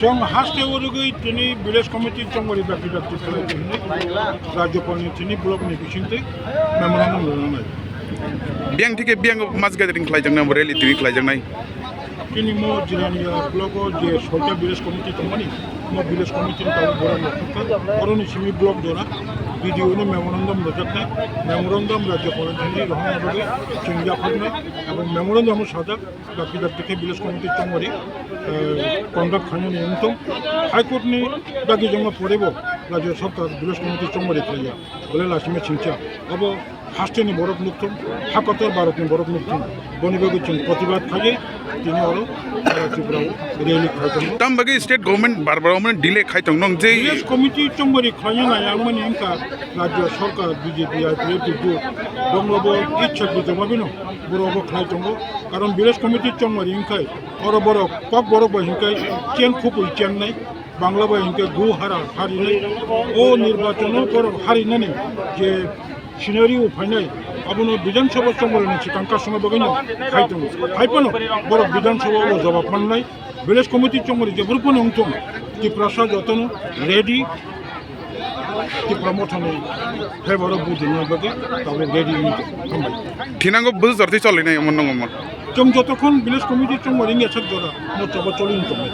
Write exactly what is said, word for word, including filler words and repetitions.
Chwng haste urugwi tini village committee chongmari dakti dakti khlai tini rajyapalni tini block ni bisingtwi memorandum rwnai. Biyang thike biyang mass gathering khlaijaknai, rally tini khlaijaknai. Tini mo Jirania block o je soita village committee tongmani, mo village committee ni tabuk borok naithokjak, borokni simi block jora B D O no memorandum rwjaknai, memorandum rajyapalni tini rohorna bagwi chwng yapharnai, abo memorandum o sajak. Dakti dakti khe village committee chongmari, eh, conduct khainani wngthung. High Court ni dagi jongma porebo rajya sarkar village committee chongmari khlaiya. Bole lasima singcha. Abo haste ni borok nukthung, hakotor Bharat ni borok nukthung. Boni bagwi chwng protibad khaye tini oro sara Tripura o rally khai tongo. Tam bagwi state government bar bar omo delay khai tong nong je. Village committee chongmari khlaina nai ang mani wngkha rajya sarkar B J P I P F T jot bongno bo ichha khe jawabino borok bo khlai tongo. Karon village committee chongmari wngkhai oro borok kok borok bai hingkhai chen khupui chennai, Bangla bai hingkhai gu hara harinai. O nirbachon o borok harinani je scenario phainai, abono Bidhan Sabha chongmari ni swkang kasuma bagwi no khai tongo. Hai phano borok Bidhan Sabha o jawab mannai. Village committee chongmari je borok phano wngthung, Tiprasa jotono ready. Tipra Mothani favour o vote rwna bagwi tabuk ready wngwi tong hambai. Thinango bwswk jorti cholinai omo nongo mo. Chwng jotokhon village committee chongmari wngya sak jora mo choba choli wng tongnai.